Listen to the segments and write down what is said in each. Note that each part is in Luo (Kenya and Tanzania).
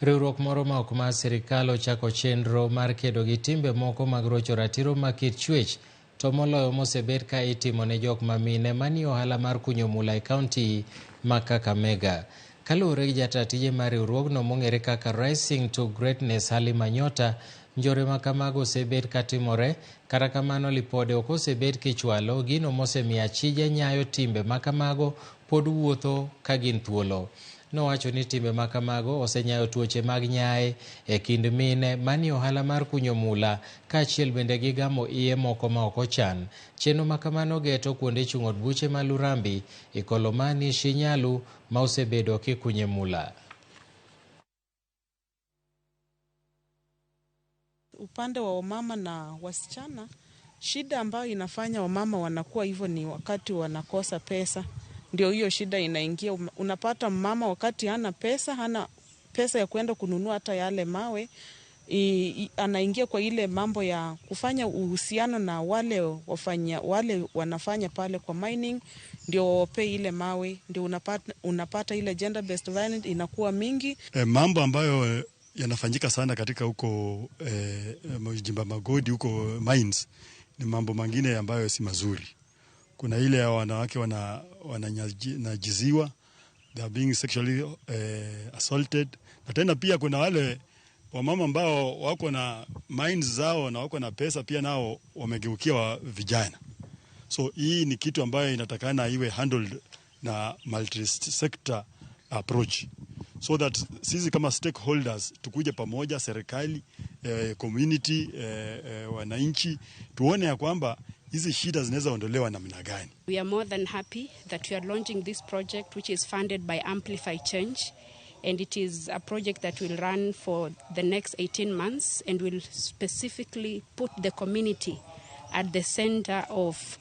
Riwruok moro ma ok mar sirikal ochako chenro mar kedo gi timbe moko mag rocho ratiro mag kit chwech to moloyo mosebed ka itimo ne jok ma mine manie ohala mar kunyo mula e kaunti ma Kakamega. Kaluwore gi jataa tije mar riwruogno mong'ere kaka Rising to Greatness Halima Nyota, njore ma kamago osebed katimore, kata kamano lipode ok osebed kichwalo, gino mosemiyo achije nyayo timbe ma kamago pod wuotho ka gin thuolo. Nowacho ni timbe ma kamago osenyayo tuoche mag nyaye e kind mine manie ohala mar kunyo mula kaachiel bende gi gamo iye moko ma ok ochan. Chenro ma kamano geto kuonde chung' od buche ma Lurambi, Ikolomani, Shinyalu ma osebedo kikunye mula. Upande wa wamama na wasichana, shida ambayo inafanya wamama wanakuwa hivyo ni wakati wanakosa pesa, ndio hiyo shida inaingia. Unapata mama wakati hana pesa, hana pesa ya kwenda kununua hata yale mawe anaingia kwa ile mambo ya kufanya uhusiano na wale wafanya, wale wanafanya pale kwa mining, ndio wawape ile mawe, ndio unapata ile gender based violence inakuwa mingi. Mambo ambayo yanafanyika sana katika huko jimba magodi huko mines ni mambo mengine ambayo si mazuri. Kuna ile ya wanawake wanajiziwa, they are being sexually assaulted, na tena pia kuna wale wamama ambao wako na mines zao na wako na pesa pia nao wamegeukia wa vijana. So hii ni kitu ambayo inatakana iwe handled na multi sector approach so that sisi kama stakeholders tukuje pamoja, serikali, community, wananchi, tuone ya kwamba hizi shida zinaweza ondolewa namna gani. We are more than happy that we are launching this project, which is funded by Amplify Change, and it is a project that will run for the next 18 months and will specifically put the community at the center of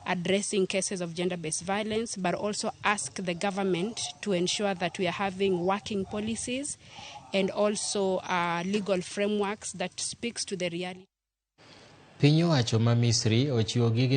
addressing cases of gender-based violence, but also ask the government to ensure that we are having working policies and also legal frameworks that speaks to the reality. Piny owacho ma Misri ochiwo gige